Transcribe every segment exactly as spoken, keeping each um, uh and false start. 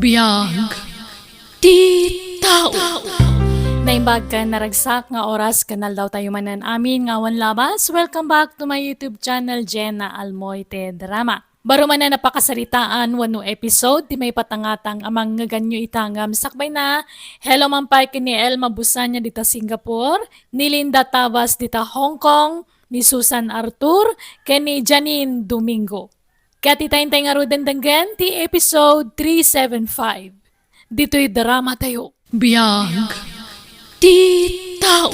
Biag ti tao. Naimbag ken naragsak nga oras ken aldawtayo manen amin nga awan labas. Welcome back to my YouTube channel, Jenna Almoite Drama. Baro manen a pakasaritaan wenno episode ti maipatangatang a mangngeganyo ita ngem sakbayna, hello man pay ken ni Elma Busanya dita Singapore, ni Linda Tabas dita Hong Kong, ni Susan Artur, ken ni Janine Domingo. Ket ita intay ngaruden denggen ti episode three seven five. Ditoy drama tayo. Biag ti tao.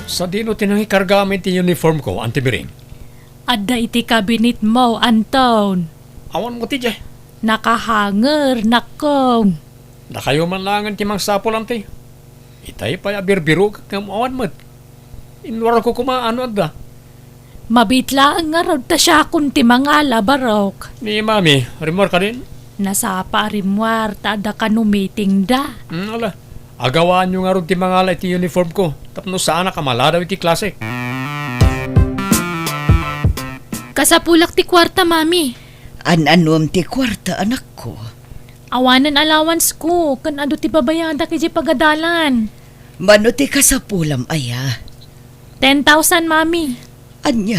Sadino ti nangikarga amin ti uniform ko, Auntie Biring? Adda iti cabinet mo, Anton. Awan mo ti diay. Nakahanger, nakkong. Dakayo man laengen ti mangsapul, Auntie. Itay pay a birbirok ngem awan met. Inwarko koma no adda. Mabiit laeng ngarud ta siakon ti mangala, barok. Ni Mami, rimmuar kadin? Nasapa a rimmuar ta adda kano meeting da. Hmm, ala. Agawaanyo ngarud ti mangala iti uniform ko tapno saanak a maladaw iti klase. Kasapulak ti kuarta, Mami. An-anuem ti kuarta, anakko? Awanen allowance ko, ken adu ti babayadak idiay pagadalan. Mano ti kasapulam aya? Ten thousand, Mami. Ania?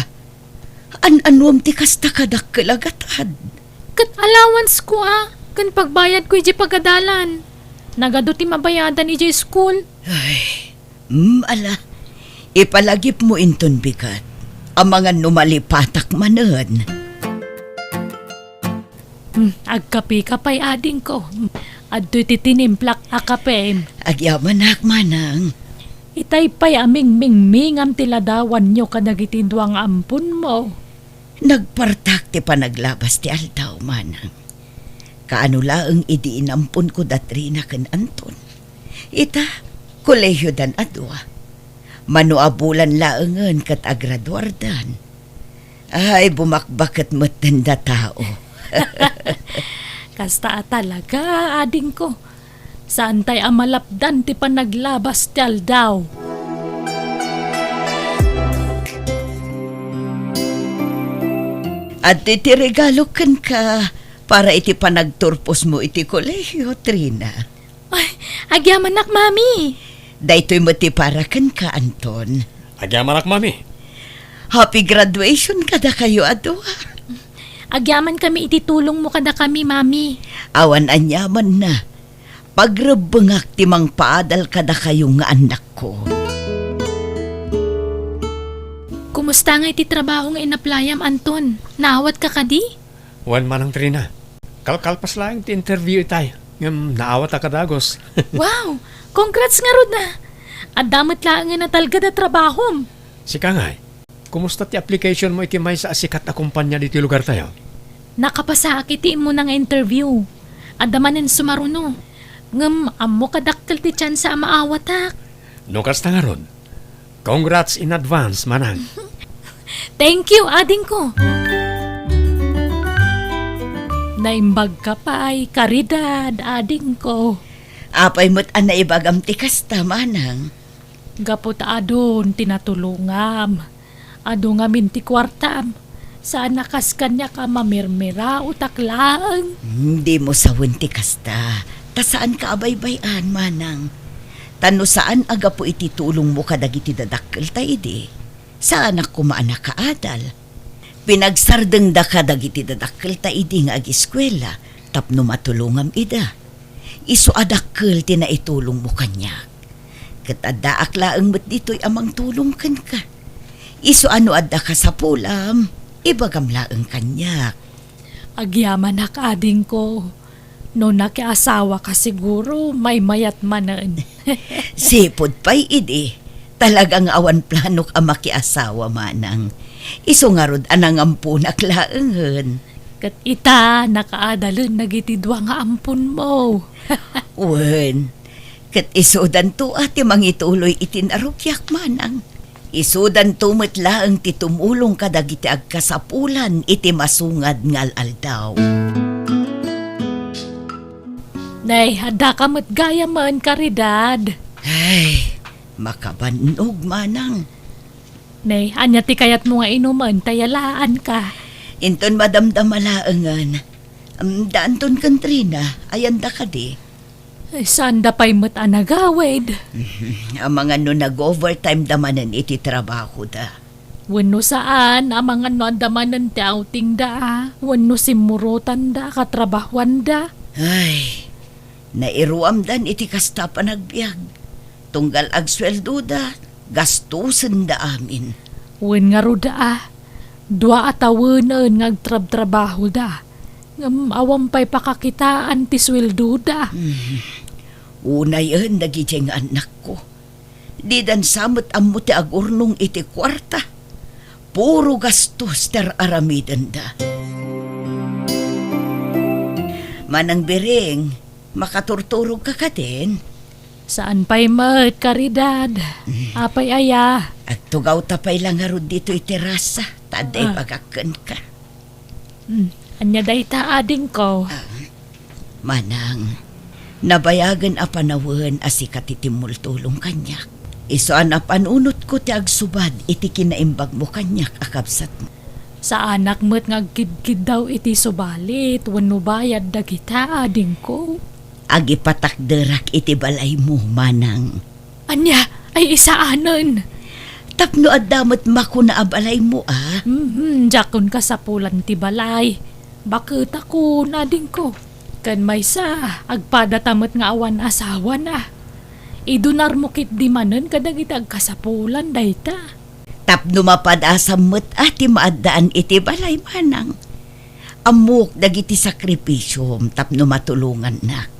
An-anuem ti kasta kadakkel a gatad? Ket allowance ko a, ken pagbayad ko idiay pagadalan. Nagadu ti mabayadan idiay school. Ay, mm, ala. Ipalagipmo inton bigat. Amangan no malipatak manen. Hmm, agkapeka pay, adingko. Adtoy ti tinimplak a kapem. Agyamanak, manang. Itay pay a mingmingmingam ti ladawanyo kadagiti dua nga amponmo. Nagpartak ti panaglabas ti aldaw, manang. Kaano laeng idi inamponko da Trina ken Anton. Ita, kolehiodan a dua. Mano a bulan laengen ket agraduardan. Ay, bumakbaket metten da tao. Kasta a talaga, adingko. Saantay a malapdan ti panaglabas ti aldaw. Adtoy ti regalo kenka para iti panagturposmo iti kolehio, Trina. Ay, agyamanak, Mami. Daytoy met ti para kenka, Anton. Agyamanak, Mami. Happy graduation kadakayo a dua. Agyamankami iti tulongmo kadakami, Mami. Awan aniamanna. Pagrebbengak ti mangpaadal kadakayo nga annakko. Kumusta ngay ti trabaho nga inaplayam, Anton? Naawatka kadi? Wen, Manang Trina. Kalkalpas laeng ti interview itay, ngem naawatak a dagus. Wow! Congrats ngarud a! Adda met laengen a talged a trabahom. Sika ngay, kumusta ti application mo iti maysa a sikat a kompania ditoy lugartayo? Nakapasaak iti immuna nga interview. Adda manen sumaruno. Ngem ammok a dakkel ti tiansa a maawatak. No kasta ngarud, congrats in advance, Manang. Thank you, adingko. Naimbagka pay, Caridad, adingko. Apay met a naibagam ti kasta, Manang? Gapu ta adun ti natulongam. Adu ngamin ti kuartam. Saan a kas kaniak a mamirmiraotak laeng. Hmm, dimo sawen ti kasta. Ta saanka a baybay-an, Manang. Ta no saan a gapu iti tulongmo kadagiti dadakkelta idi, saanak koma a nakaadal. Pinagsardengdaka dagiti dadakkelta idi nga ageskuela tapno matulongam ida. Isu a dakkel ti naitulongmo kaniak. Ket addaak laeng met ditoy a mangtulong kenka. Isu a no adda kasapulam, ibagam laeng kaniak. Agyamanak, adingko. No nakiasawaka, siguro maymayat manen. Sipud pay idi, talaga nga awan planok a makiasawa, Manang. Isu ngarud a nangamponak laengen. Ket ita, nakaadalen dagiti dua nga amponmo. Wen, ket isudanto a ti mangituloy iti narugiak, Manang. Isudanto met laeng ti tumulong kadagiti agkasapulan iti masungad nga al-aldaw. Nay, addaka met gayamen, Caridad. Ay, makabannog, Manang. Nay, ania ti kayatmo nga inumen ta yalaanka? Inton madamdama laengen, Am, daanton ken Trina, ayanda kadi? Ay, saanda pay met a nagawid. Amangan no nag-overtime da manen iti trabahoda. Wenno saan, amangan no adda manen ti outing da, wenno simmurotanda, katrabahuanda. Ay, nairuamdan iti kasta a panagbiag. Tunggal agsueldoda, gastosenda amin. Wen ngarud a, dua a tawenen nga agtrabtrabahoda, ngem awan pay pakakitaan ti sueldoda. Hmm. Unayen dagidiay nga annakko. Didan sa met ammo ti agurnong iti kuarta. Puro gastos ti ar-aramidenda. Manang Biring, makaturturogka kadin? Saan pay met, Caridad. Mm. Apay aya? Agtugawta pay la ngarud ditoy terasa, ta adda Ah. ibagak kenka. Mm. Ania dayta, adingko? Ah, Manang, nabayagen a panawen a sika ti timmultulong kaniak. Isu a napanunotko ti agsubad iti kinaimbagmo kaniak a kabsatmo. Saanak met nga agkidkiddaw iti subalit wenno bayad dagita, adingko. Agipatakderak iti balaymo, Manang. Ania? Ay, isaanen. Tapno adda met makuna a balaymo, a? Mhm, diakon kasapulan ti balay. Baketakon, adingko. Ken maysa, agpadata met nga awan asawana. Idunarmo ketdi manen kadagiti agkasapulan dayta. Tapno mapadasam met a ti maaddaan iti balay, Manang. Ammok dagiti sakripisiom tapno matulongannak.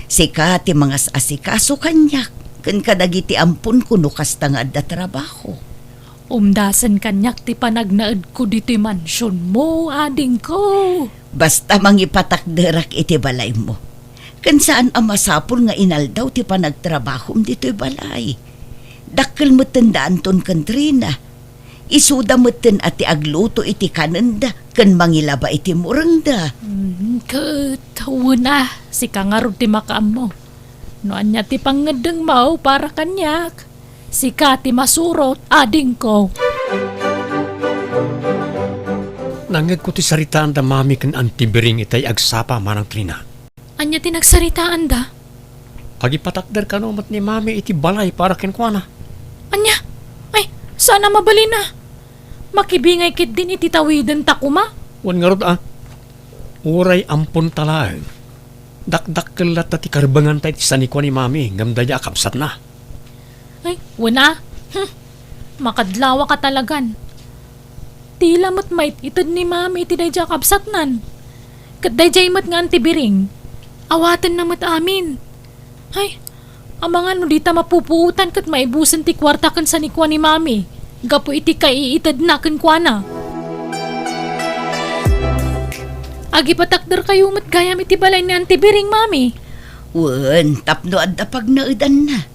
Sika ti mangas-asikaso kaniak ken kadagiti amponko no kasta nga adda trabaho. Umdasen kaniak ti panagnaedko ditoy mansionmo, adingko. Basta mangipatakderak iti balaymo. Ken saan a masapul nga inaldaw ti panagtrabahom ditoy balay. Dakkel metten daanton ken Trina. Isuda metten a ti agluto iti kanenda ken mangilaba iti murengda. Mm, ket, wen a, sika ngarud ti makaammo. No ania ti pangngeddengmo para kaniak, sika ti masurot, adingko. Nangngegko ti saritaanda Mami ken Auntie Biring itay agsapa, Manang Trina. Ania ti nagsaritaanda? Agipatakder kano met ni Mami iti balay para kenkuana. Ania? Ay, saan a mabalin a. Makibingay ketdin iti tawidenta koma. Wen ngarud a, uray amponta laeng. Dakdakkel latta ti karbenganta iti sanikua ni Mami ngem daydiay a kabsatna. Ay, wen a. Hmm. Makadlawaka talagan. Tila met mait-ited ni Mami iti daydiay a kabsatnan. Ket daydiay met nga Auntie Biring. Awatenna met amin. Ay, amangan no dita mapupuotan ket maibusen ti kuarta ken sanikua ni Mami gapu iti kaiitedna kenkuana. Agipatakderkayo met gayam iti balay ni Auntie Biring, Mami. Wen, tapno adda pagnaedanna.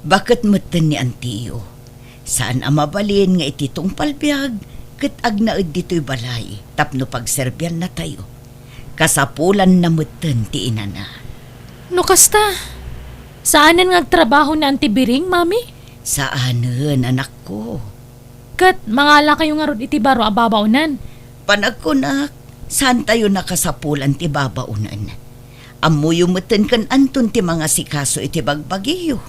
Baket metten ni antiyo. Saan a mabalin nga iti tungpal biag ket agnaed ditoy balay tapno pagserbiannatayo. Kasapulanna metten ti inana. No kasta, saanen nga agtrabaho ni Auntie Biring, Mami? Saanen, anakko. Ket mangalakayo ngarud iti baro a babaonen? Panagkunak, saantayo nakasapulan ti babaonen. Ammoyo metten ken Anton ti mangasikaso iti bagbagiyo.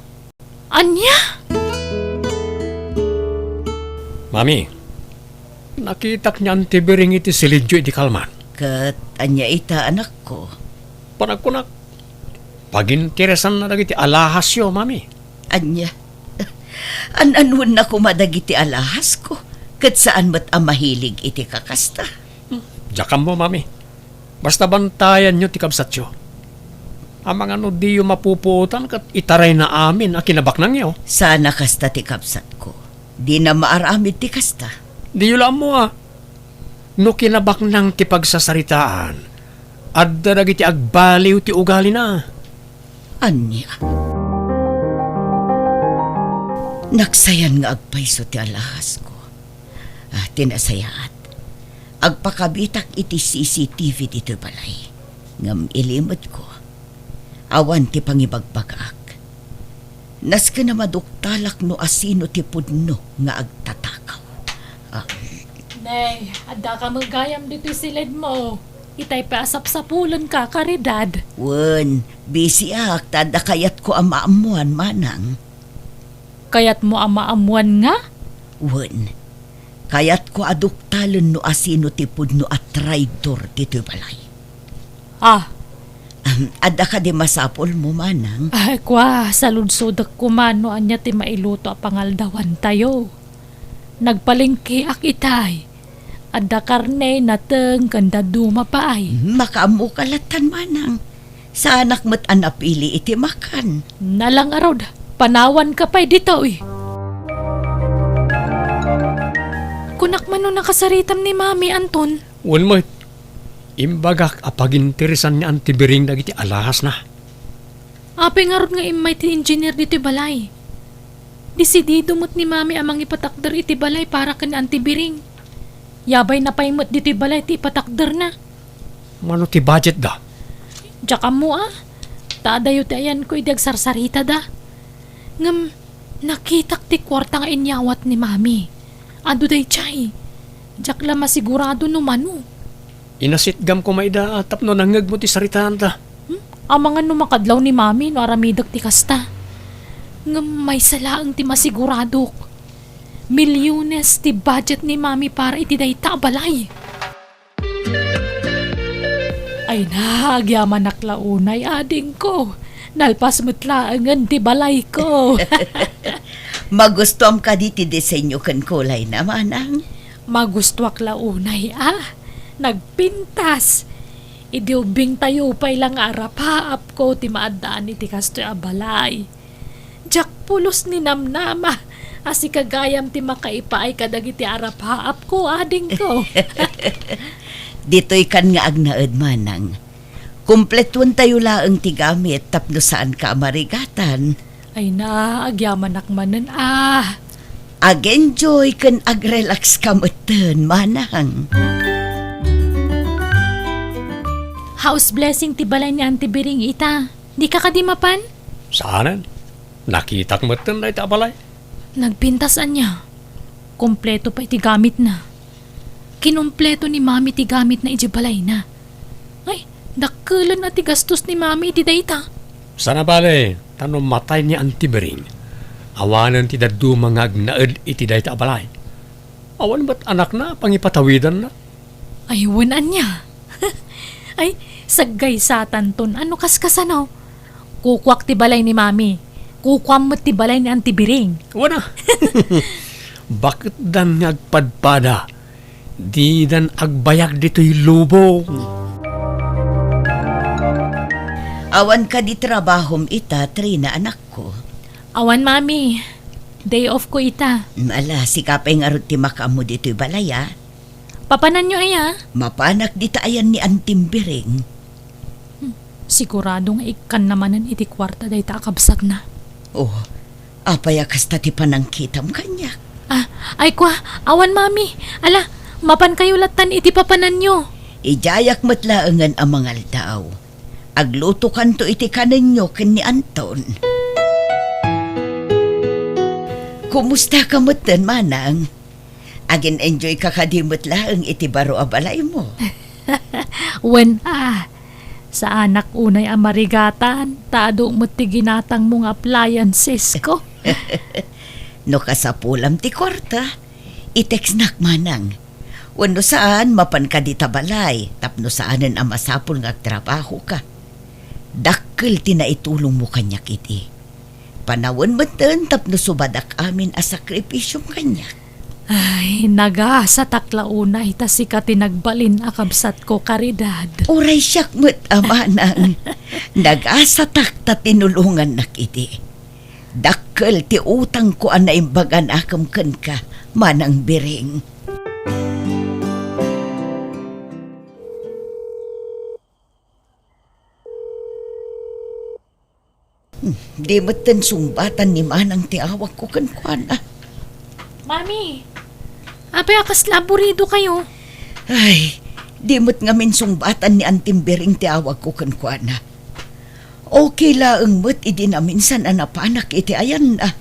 Ania? Mami, nakitak ni Auntie Biring iti silidyo idi kalman. Ket ania ita, anakko? Panagkunak, paginteresanna dagiti alahasyo, Mami. Ania? An-anuenna koma dagiti alahasko, ket saan met a mahilig iti kakasta. Hmm, diak ammo, Mami. Basta bantayanyo ti kabsatyo. Amangan no diyo mapupuotan ket itarayna amin a kinabaknangyo. Saan a kasta ti kabsatko. Dina maaramid ti kasta. Diyo la ammo a. No kinabaknang ti pagsasaritaan, adda dagiti agbaliw ti ugalina. Ania? Naksayan nga agpayso ti alahasko. Ah, ti nasayaat. Agpakabitak iti C C T V ditoy balay. Ngem ilimedko. Awan ti pangibagbagaak. Nasken a maduktalak no asino ti pudno nga agtatakaw. Ah. Nay, adda ka met gayam ditoy siledmo. Itay pay a sapsapulenka, Caridad. Wen, bisiak ta adda kayatko a maammoan, manang. Kayatmo a maammoan nga? Wen, kayatko a duktalen no asino ti pudno a traidor ditoy balay. Ah. Ahem, adda kadi masapulmo, manang? Ay, kua, saludsodek koma no ania ti mailuto a pangaldawantayo. Nagpalengkeak itay. Adda karne, nateng, ken dadduma pay. Hmm, makaammoka lattan, manang. Saanak met a napili iti makan. Nala ngarud, panawanka pay ditoy. Kunak man no nakasaritam ni Mami, Anton? Wen met, imbagak a paginteresan ni Auntie Biring dagiti alahasna. Apay ngarud nga immay ti engineer ditoy balay? Desidido met ni Mami a mangipatakder iti balay para ken ni Auntie Biring. Yabayna pay met ditoy balay ti ipatakderna. Mano ti budgetda? Diak ammo a. Ta adayo ti ayanko idi agsarsaritada. Ngem nakitak ti kuarta nga inyawat ni Mami. Adu daydiay. Diak la masigurado no mano. Inasitgam koma ida tapno nangngegmo ti saritaanda. Hmm? Amangan no makadlaw ni Mami no aramidek ti kasta. Ngem maysa laeng ti masiguradok. Milyones ti budget ni Mami para iti dayta a balay. Ay na, agyamanak la unay, adingko. Nalpas met laengen ti balayko. Magustuam kadi ti disenyo ken kulayna, manang? Magustuak la unay a nagpintas. Idi ubbingtayo pay la nga arapaapko ti maaddaan iti kastoy a balay. Diak pulos ni namnama a sika gayam ti makaipaay kadagiti arapaapko, adingko. Ditoy kan nga agnaed, manang. Kumpletuentayo laeng ti gamit tapno saanka a marigatan. Ay na, agyamanak manen a. Ag-enjoy ken ag-relax ka metten, manang. House blessing ti balay ni Auntie Biring ita. Dika kadi mapan? Saanen. Nakitak metten dayta a balay. Nagpintas ania? Kompleto pay ti gamitna. Kinumpleto ni Mami ti gamitna idiay balayna. Ay, dakkelen a ti gastos ni Mami iti dayta. Saan a bale, ta no matay ni Auntie Biring, awanen ti dadduma nga agnaed iti dayta a balay. Awan met anakna a pangipatawidanna. Ay, wen ania? Ay, saggaysatanton. Ano, kaskasano? Kukuak ti balay ni Mami. Kukuam met ti balay ni Auntie Biring. Wana. Baketdan nga agpadpada. Didan agbayag ditoy lubong. Awan kadi trabahom ita, Trina, anakko? Awan, Mami. Day off ko ita. Ala, sika pay ngarud ti makaammo ditoy balay, a. Papananyo aya? Mapanak dita ayan ni Auntie Biring. Hmm, sigurado nga ikkanna manen iti kuarta dayta a kabsatna. Oh, apay a kasta ti panangkitam kaniak? Ah, ay kua, awan, Mami. Ala, mapankayo lattan iti papananyo. Idiayak met laengen a mangaldaw. Aglutokanto iti kanenyo ken ni Anton. Kumusta ka metten, manang? Agin-enjoy ka kadi met laeng iti baro a balaymo? Wen a, saanak unay a marigatan, ta adu met ti ginatangmo nga appliancesko. No kasapulam ti kuarta, i-textnak manang. Wenno saan, mapan ka dita balay, tapno saanen a masapul nga agtrabahoka. Dakkel ti naitulongmo kaniak idi. Panawen metten tapno subadak amin a sakripisiom kaniak. Ay, nagasatak la unay ta sika ti nagbalin a kabsatko, Caridad. Uray siak met a manang. Nagasatak ta tinulongannak idi. Dakkel ti utangko a naimbag a nakem kenka, Manang Biring. Hmm, di metten sungbatan ni Manang ti awagko kenkuana. Mami, apay a kasla aburidokayo? Ay, di met ngamin sungbatan ni Auntie Biring ti awagko kenkuana. Okay laeng met idi naminsan a napanak iti ayanna.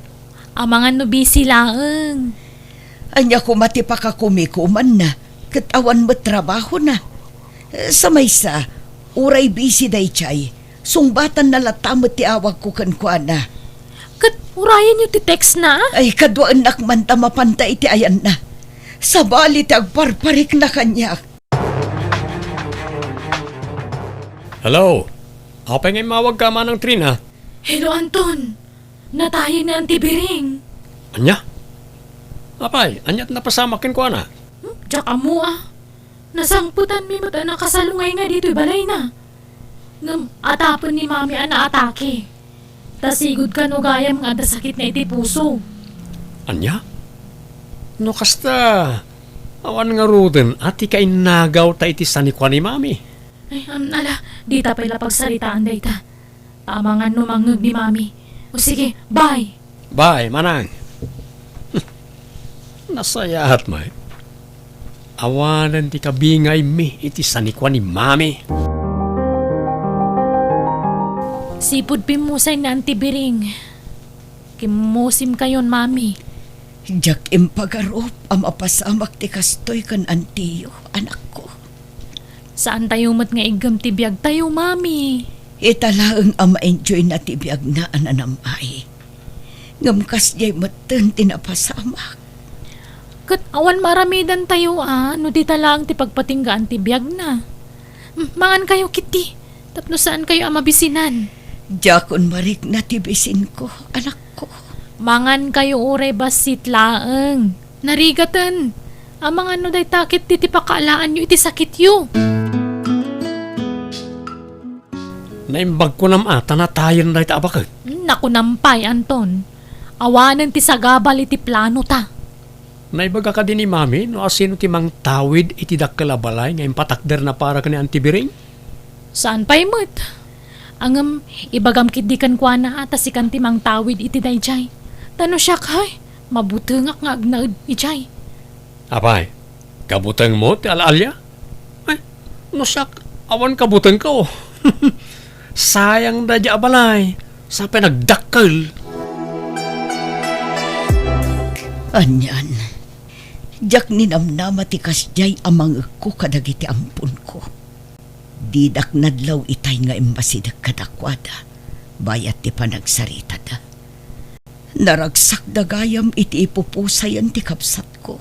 Amangan no busy laeng. Ania koma ti pakakumikumanna, ket awan met trabahona. Sa maysa, uray busy daydiay, sungbatanna latta met ti awagko kenkuana. Ket urayenyo ti textna, a? Ay, kaduaennak man ta mapanta iti ayanna. Sabali ti agparparikna kaniak. Hello. Apay nga immawagka, Manang Trina? Hello, Anton. Natayen ni Auntie Biring. Ania? Apay, ania ti napasamak kenkuana? Hmm, diak ammo, a. Nasangpetanmi met a nakasalungay nga ditoy balayna. Ngem atapen ni Mami a naatake. Ta sigud kano gayam nga adda sakitna iti puso. Ania? No kasta, awan ngaruden a ti kainnagawta iti sanikua ni Mami. Ay, am, ala, dita pay la pagsaritaan dayta. Amangan no mangngeg ni Mami. O sige, bye! Bye, Manang. Nasayaat, May. Awanen ti kabingaymi iti sanikua ni Mami. Sipud pimmusay ni Auntie Biring. Kimmusimkayon, Mami. Diak impagarup a mapasamak ti kastoy ken antiyo, anakko. Saantayo met nga iggem ti biagtayo, Mami. Ita laeng a ma-enjoyna ti biagna a nanam-ay. Ngem kasdiay metten ti napasamak. Ket awan maaramidantayo a no dita laeng ti pagpatinggaan ti biagna. Hmm, mangankayo ketdi, tapno saankayo a mabisinan. Diakon marikna ti bisinko, anakko. Mangankayo uray bassit laeng. Narigaten. Amangan no dayta ketdi ti pakaalaanyo iti sakityo. Naimbagko nam a ta natayen dayta a baket. Nakunam pay, Anton. Awanen ti sagabal iti planota. Naibaga kadi ni Mami no asino ti mangtawid iti dakkel a balay nga impatakderna para ken ni Auntie Biring? Saan pay met. Ngem, ibagam ketdi kenkuana a ta sikan ti mangtawid iti daydiay. Ta no siak, hay, mabutengak nga agnaed idiay. Apay, kabutengmo ti al-alia? Ay, no siak, awan kabutengko. Sayang daydiay a balay, sa pay nagdakkel. Anian, diak ninamnama ti kasdiay a mangngegko kadagiti amponko. Didak nadlaw itay nga immasideg kadakuada, bayat ti panagsaritada. Naragsakda gayam iti ipupusayen ti kabsatko.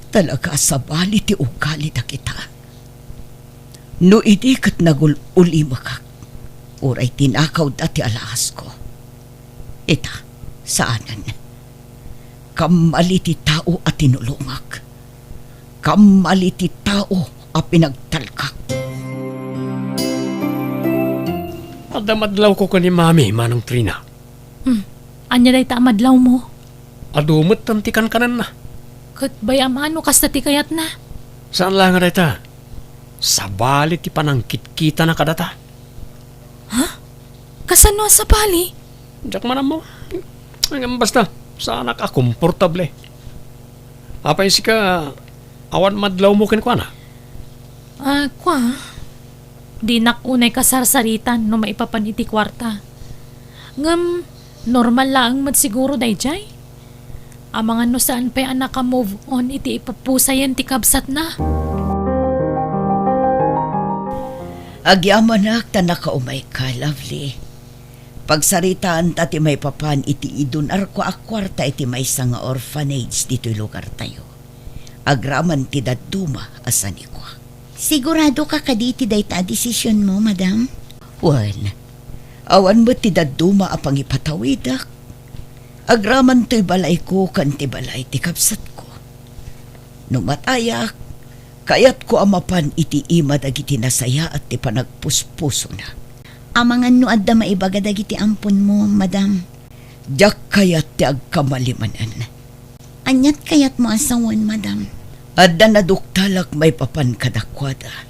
Talaga a sabali ti ugali dagita. No idi ket nagul-ulimekak, uray tinakawda ti alaasko. Ita, saanen. Kammali ti tao a tinulongak. Kammali ti tao a pinagtalkak. Adda madlawko ken ni Mami, Manang Trina. Hmm. Ania dayta a madlawmo? Adu metten ti kankanenna. Ket bay-am a no kasta ti kayatna? Saan la nga dayta. Sabali ti panangkitkitana kadata. Ha? Kasano a sabali? Diak man ammo. Ngem basta, saanak a komportable. Apay sika, awan madlawmo kenkuana? Ah, kua, dinak unay kasarsaritan no maipapan iti kuarta. Ngem, normal laeng met siguro daydiay. Amangan no saan pay a naka-move on iti ipupusayen ti kabsatna. Agyamanak ta nakaumayka, Lovely. Pagsaritaanta ti maipapan iti idunarko a kuarta iti maysa nga orphanage ditoy lugartayo. Agraman ti dadduma a sanikuak. Siguradoka kadi iti dayta a desisionmo, madam? Wen, awan met ti dadduma a pangipatawidek. Agraman toy balayko ken ti balay ti kabsatko. No matayak, kayatko a mapan iti ima dagiti nasayaat ti panagpuspusona. Amangan no adda maibaga dagiti amponmo, madam. Diak kayat ti agkamali manen. Aniat kayatmo a sawen, madam? Adda naduktalak maipapan kadakuada.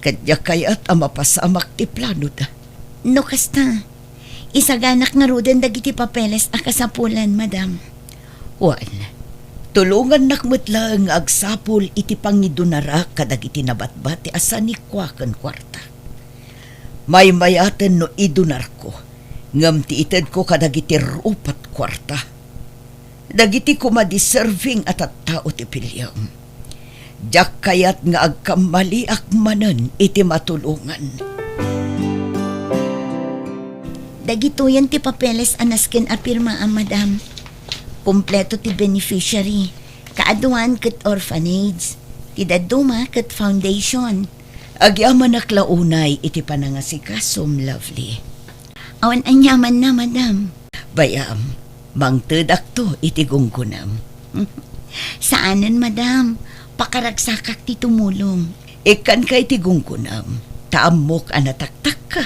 Ket diak kayat a mapasamak ti planoda. No kasta, isaganak ngaruden dagiti papeles a kasapulan, madam. Wen, tulongannak met laeng nga agsapul iti pangidunarak kadagiti nabatbati a sanikua ken kuarta. Maymayaten no idunarko, ngem ti itedko kadagiti rupat kuarta. Dagiti koma deserving a tattao ti piliem. Diak kayat nga agkammaliak manen iti matulongan. Dagitoyen ti papeles a nasken a pirmaam, madam. Kompleto ti beneficiary. Kaaduan ket orphanage. Ti dadduma ket foundation. Agyamanak la unay iti panangasikasom, Lovely. Awan aniamanna, madam. Bay-am, mangtedakto iti gunggonam. Saanen, madam. Pakaragsakak ti tumulong. Ikkanka iti gunggonam, ta ammok a nataktakka.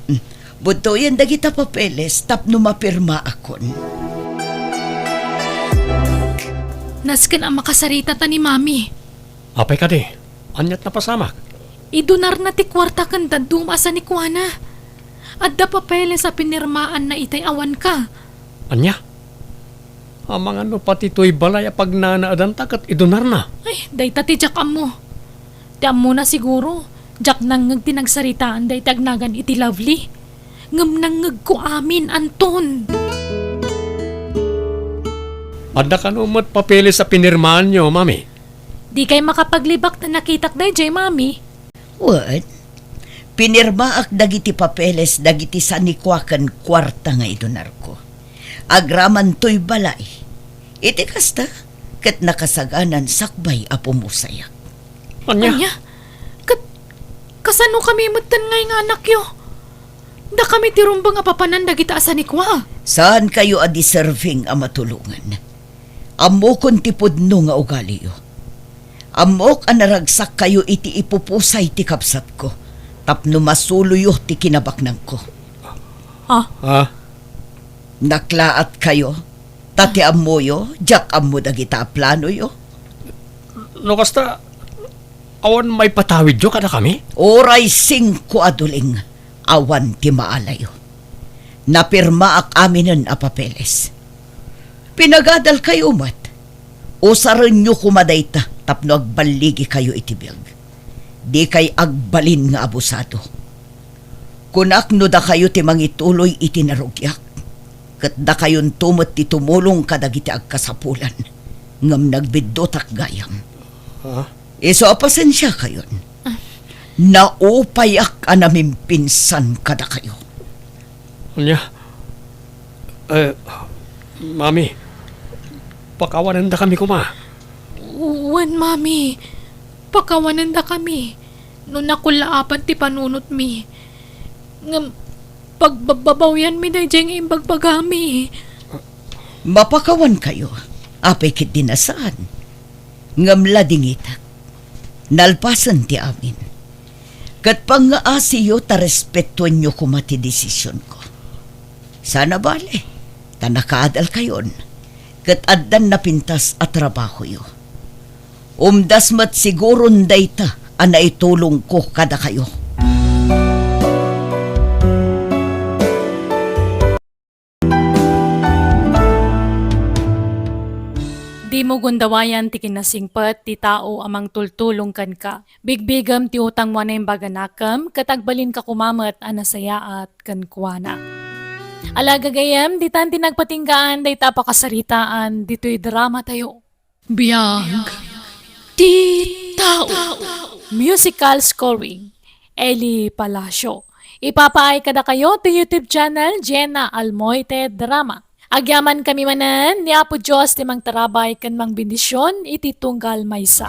Hmm. Budtoyen dagita papeles tapno mapirmaakon. Nasken a makasarita ta ni Mami. Apay kadi? Aniat napasamak? Idonarna ti kuarta ken dadduma a sanikuana. Adda papeles a pinirmaanna itay awanka. Ania? Amangan no pati toy balay a pagnanaedanta ket idonarna? Ay, dayta ti diak ammo. Ti ammona siguro, diak nangngeg ti nagsaritaan dayta agnagan iti Lovely. Ngem nangngegko amin, Anton. Adda kano met papeles a pinirmaanyo, Mami? Dikay makapaglibak ta nakitak daydiay, Mami. Wen, pinirmaak dagiti papeles dagiti sanikua ken kuarta nga idonarko. Agraman toy balay. Iti kasta, ket nakasaganan sakbay a pumusayak. Ania? Ania? Ket kasano kami metten nga inganakyo? Dakami ti rumbeng a papanan dagita a sanikua. Saankayo a deserving a matulongan. Ammokon ti pudno nga ugaliyo. Ammok a naragsakkayo iti ipupusay ti kabsatko tapno masuloyo ti kinabaknangko. Ha? Ha? Naklaatkayo? Ta ti ammoyo, diak ammo dagita a planoyo. No kasta, awan maipatawidyo kadakami? Uray singko a duling, awan ti maalayo. Napirmaak aminen a papeles. Pinagadalkayo met. Usarenyo koma dayta tapno agballigikayo iti biag. Dikay agbalin nga abusado. Kunak no dakayo ti mangituloy iti narugiak, ket dakayonto met ti tumulong kadagiti agkasapulan, ngem nagbiddutak gayam. Ha? Isu a pasensiakayon. Naupayak a namimpinsan kadakayo. Ania? Eh, Mami, pakawanendakami koma. Wen, Mami, pakawanendakami no nakullaapan ti panunotmi. Ngem pagbabbabawianmi daydiay nga imbagbagami. Mapakawankayo, apay ketdi a saan. Ngem ladingitak, nalpasen ti amin. Ket pangngaasiyo ta respetuenyo koma ti desisionko. Saan a bale, ta nakaadalkayon, ket addan napintas a trabahoyo. Umdas met siguron dayta a naitulongko kadakayo. Dimo gundawayan ti kinasingpet ti tao a mangtultulong kenka. Bigbigem ti utangmo a naimbag a nakem, ket agbalinka koma met a nasayaat kenkuana. Ala, gagayyem, ditan ti nagpatinggaan dayta a pakasaritaan ditoy dramatayo. Biag ti tao. Musical scoring, Eli Palacio. Ipapaay kadakayo ti YouTube channel, Jenna Almoite Drama. Agyamankami manen ni Apo Dios ti mangtarabay ken mangbendision iti tunggal maysa.